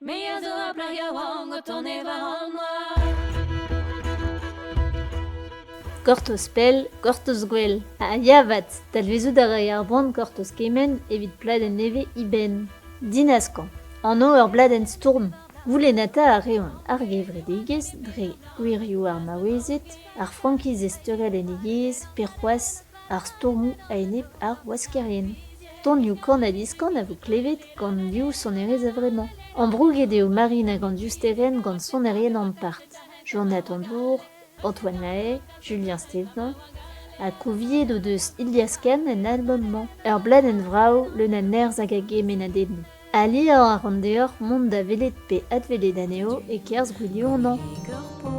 Me a zo ur plac'h yaouank o tont war an oad. Gortoz pell, gortoz gwell. Ha ya 'vat, talvezout a ray ar boan gortoz kement evit pladenn nevez Iben. Dinaskañ, anv ur bladenn stourm. Goulennata a reont ar gevredigezh dre gwirioù ar maouezed, ar frankiz ezteurel en he yezh pe c'hoazh ar stourmoù a-enep ar waskerien. Tonioù kan-ha-diskan a vo klevet gant div sonerezh a-vremañ. Ambrouget eo Marine hag an div-sterenn gant sonerien ampart, Jonathan Dour, Antoine Lahaye, Julien Stévenin, ha kouviet o deus Ilias Kahn en albom-mañ. Ur bladenn vrav leun a nerzh hag a gemennadennoù. Aliañ a ran deoc'h mont da welet pe adwelet anezho e-kerzh gouelioù an hañv.